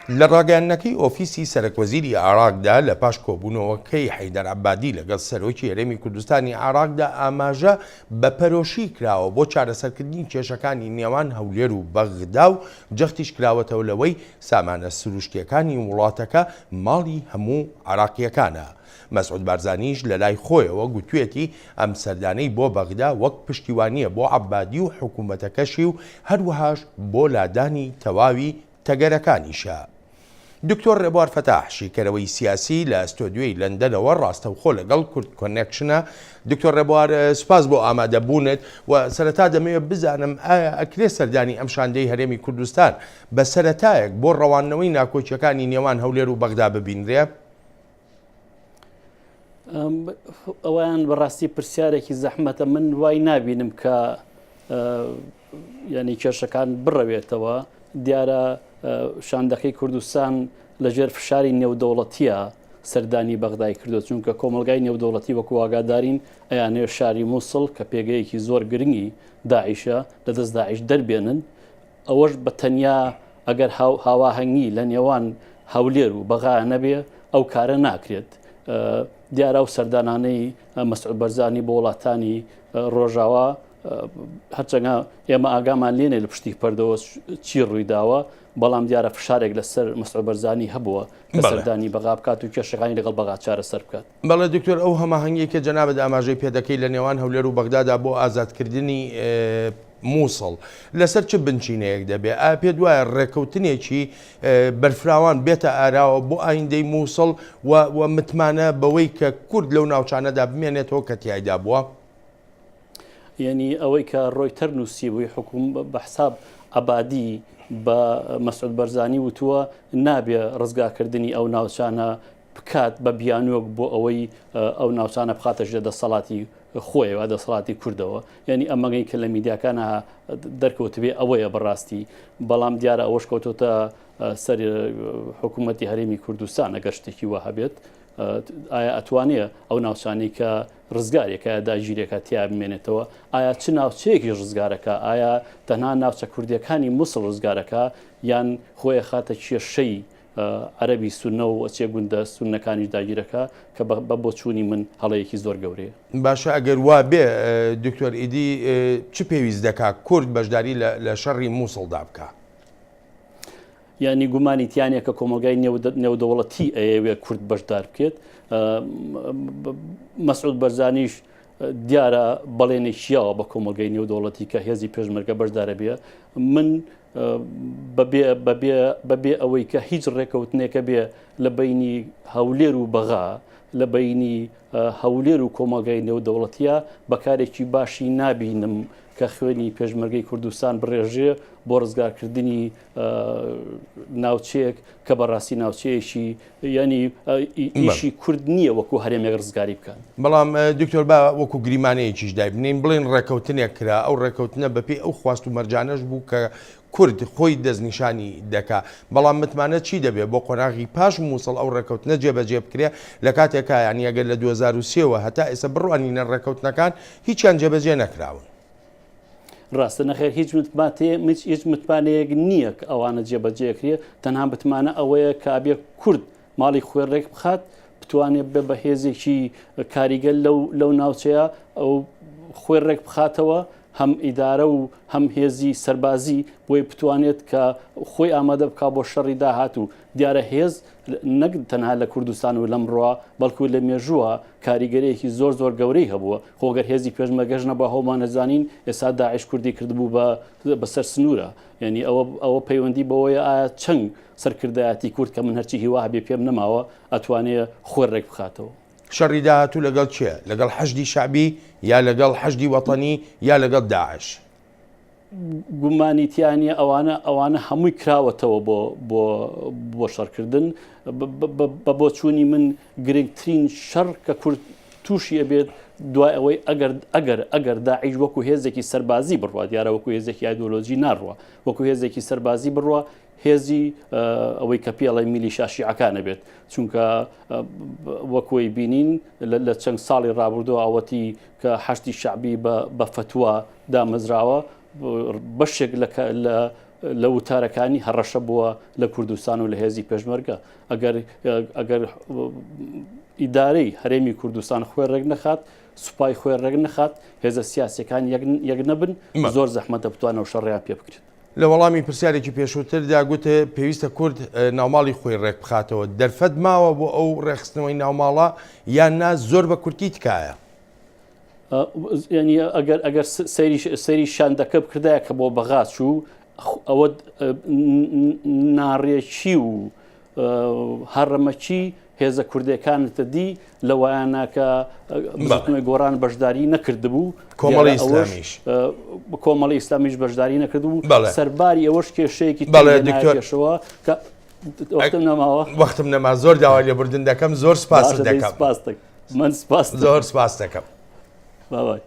لە ڕاگەیاندنەکەی ئۆفیسی سەرەکوەزیری عێراقدا لە پاش کۆبوونەوەکەی حەیدەر عەبادی لەگەڵ سەرۆکی هەرێمی کوردستانی عێراقدا ئاماژە بە پەرۆشی کراوە بۆ چارەسەرکردنی کێشەکانی نێوان هەولێر و بەغدا و جەختیش کراوەتەوە لەوەی سامانە سروشتییەکانی وڵاتەکە ماڵی هەموو عێراقییەکانە. مەسعود بارزانیش لەلای خۆیەوە گوتویەتی ئەم سەردانەی بۆ بەغدا وەک پشتیوانییە بۆ عەبادی و حکومەتەکەشی و هەروەهاش بۆ لادانی تەواوی تەگەرەکانیشە. دکتۆر ڕێبوار فەتاح، شیکەرەوەی سیاسی لە ستۆدیۆی لەندەنەوە ڕاستەوخۆ لەگەڵ کورد کۆنێکشنە. دکتۆر ڕێبوار سوپاس بۆ ئامادەبوونت و سەرەتا دەمەوێت بزانم ئایا ئەکرێ سەردانی ئەم شاندەی هەرێمی کوردستان بە سەرەتایەک بۆ ڕەواندنەوەی ناکۆکییەکانی نێوان هەولێر و بەغدا ببینرێ؟ ئەویان بەڕاستی پرسیارێکی زەحمەتە من وای نابینم کە ینی کێشەکان بڕەوێتەوە دیارە شاندەکەی کوردستان لەژێر فشاری نێودەوڵەتیە سەردانی بەغدای کردو چونکە کۆمەلگای نێودەوڵەتی وەکو ئاگادارین ئەیانێ شاری مووسڵ کە پێگەیەکی زۆر گرنگی داعیشە لە دەست داعش دەربێنن ئەوەش بە تەنیا ئەگەر هاواهەنگی لە نێوان هەولێر و بەغا نەبێ ئەو کارە ناکرێت. دیارە ئەو سەردانانەی مەسعود بەرزانی بۆ وڵاتانی ڕۆژاوا هەرچەنگە ئێمە ئاگامان لێنێ لە پشتی پەردەوە چی ڕوویداوە بەڵام دیارە فشارێک لەسەر مەسعود بەرزانی هەبووە کە سەردانی بەغا بکات و کێشەکانی لەگەڵ بەغا چارەسەر بکات. بەڵێ دکتۆر ئەو هەماهەنگیەی کە جەنابت ئاماژەی پێدەکەی لە نێوان هەولێر و بەغدادا بۆ ئازادکردنی مووسڵ لەسەر چ بنچینەیەک دەبێ؟ ئایا پێت وایە ڕێککەوتنێکی بەرفراوان بێتە ئاراوە بۆ ئایندەی مووسڵ و و متمانە بەوەی کە کورد لەو ناوچانەدا بمێنێتەوە کە تیایدا بووە؟ یعنی ئەوەی کە ڕۆیتەر نووسیبووی حکوم بە حساب عەبادی بە مەسعود بەرزانی وتووە نابێ ڕزگارکردنی ئەو ناوچانە بکات بە بیانووەک بۆ ئەوەی ئەو ناوچانە بخاتە ژێر دەسەڵاتی خۆیەوە دەسەڵاتی کوردەوە یعنی ئەمەگەی کە لە میدیاکانە دەرکەوتبێ ئەوەیە بەڕاستی بەڵام دیارە ئەوەش کەوتۆتە سەر حکوومەتتی هەرێمی کوردستان ئەگەر شتێکی وا هەبێت ئایا ئەتوانێ ئەو ناوچانەی کە ڕزگارێکە داگیرێکە تیا بمێنێتەوە ئایا چ ناوچەیەکی ڕزگارەکە ئایا تەنها ناوچە کوردیەکانی موسڵ ڕزگارەکە یان خۆی خاتە کێشەی عەرەبی سوننە و ئەچێ گوندە سوننەکانیش داگیرەکا کە بە بۆچوونی من هەڵەیەکی زۆر گەورەیە. باشە ئەگەر وا بێ دکتۆر ئیدی چ پێویست دەکا کورد بەشداری لە شەڕی موسڵدا بکا؟ یانی گومانی تیا نیە کە کۆمەڵگای نێودەوڵەتی ئەیەوێ کورد بەشدار بکێت. مەسعود بەرزانیش دیارە بەڵێنێکی یاوە بە کۆمەڵگەی نێودەوڵەتی کە هێزی پێشمەرگە بەشدارە بێ من بەبێ ئەوەی کە هیچ ڕێکەوتنێکە بێ لە بینی هەولێر و بەغا لە بینی هەولێر و کۆمەڵگای نێودەوڵەتیە بەکارێکی باشی نابینم کە خوێنی پێشمەرگەی کوردستان بڕێژێ بۆ ڕزگارکردنی ناوچەیەک کە بەڕاستی ناوچەیەکی ینی ئیشی کورد نییە وەکو هەرێمێک ڕزگاری بکات. بەڵام دکتۆر با وەکو گریمانەیەکیش دایبنێین بڵێین ڕێکەوتنێک کرا ئەو ڕێکەوتنە بەپێی ئەو خواست و مەرجانەش بوو کە کورد خۆی دەستنیشانی دەکا بەڵام متمانە چی دەبێ بۆ قۆناغی پاش موسڵ ئەو ڕێکەوتنە جێبەجێ بکرێ لە کاتێکا یانی ئەگەر لە 2003 وە هەتا ئێستا بڕوانینە ڕێکەوتنەکان هیچیان جێبەجێ نەکراون. ڕاستە نەخێر هیچ متماتێ هیچ متمانەیەک نییە کە ئەوانە جێبەجێکرێ تەنها متمانە ئەوەیە کە ئەبێ کورد ماڵی خۆی ڕێک بخات بتوانێت بێ بە هێزێکی کاریگەر لەو لەو ناوچەیە ئەو خۆی ڕێک بخاتەوە هەم ئیدارە و هەم هێزی سەربازی بۆی بتوانێت کە خۆی ئامادە بک بۆ شەڕی داهاتوو دیارە هێز نەک تەنها لە کوردستان و لەمڕۆ بەڵکو لە مێژووە کاریگەرێکی زۆر زۆر گەورەی هەبووە خۆ گەر هێزی پێشمەرگەش نەبا هەومان نەزانین ئێستا داعش کوردی کردبوو بە بەسەر سنوورە یعنی ئەوە ئەوە پەیوەندی بەوەیە ئایا چەند سەرکردایەتی کورد کە من هەرچی هیوا هەبێ پێم نەماوە ئەتوانێ خۆی ڕێک بخاتەوە. شەڕی داهاتوو لەگەڵ کێ؟ لەگەڵ حەشدی شەعبی یا لەگەڵ حەشدی وەتەنی یا لەگەڵ داعش؟ گومانی تیا نییە ئەوانە ئەوانە هەمووی کراوەتەوە بۆ بۆ بۆ شەڕکردن بە بۆچوونی من گرنگترین شەڕ کە کورد تووشی ئەبێت دوای ئەوەی ئەگەر ئەگەر ئەگەر داعیش وەکو هێزێکی سەربازی بڕوا دیارە وەکو هێزێکی ئایدۆلۆژی ناڕوە وەکو هێزێکی سەربازی بڕوا هێزی ئەوەی کە پێڵی میلیشا شیعەکانە بێت چونکە وەکۆی بینین لە چەند ساڵی ڕابردوو ئەوەتی کە حەشدی شەعبی بە فتوا دامەزراوە بەشێک لە لە لە وتارەکانی هەڕەشە بووە لە کوردستان و لە هێزی پێشمەرگە ئەگەر ئەگەر ئیدارەی هەرێمی کوردستان خۆی ڕێک نەخات سوپای خۆی ڕێک نەخات هێزە سیاسەکان یەک نەبن زۆر زەحمەتە بتوانەوە شەڕیان پێ بکرێت. لە وەڵامی پرسیارێکی پێشووتردا گوتت پێویستە کورد ناوماڵی خۆی ڕێک بخاتەوە، دەرفەت ماوە بۆ ئەو ڕێکخستنەوەی ناوماڵە یان نا؟ زۆر بە کورتی تکایە. یعنی ئەگەر ئەگەر سەیری سەیری شاندەکە بکردایە کە بۆ بەغا چوو ئەوە ناڕێکی و هەڕەمەکی هێزە کوردەکانتە دی لەوایانە کە بزوتنەوەی گۆڕان بەشداری نەکردبوو کۆمەڵی ئیسلامیش کۆمەڵی ئیسلامیش بەشداری نەکردبوو سەرباری ئەوەش کێشەیەکی پێشەوە کە وەختم نەماوە وەختم نەما زۆر داوای لێبوردن دەکەم زۆر سپاست دەکەم من سپاس زۆر سپاس دەکەم. بابای.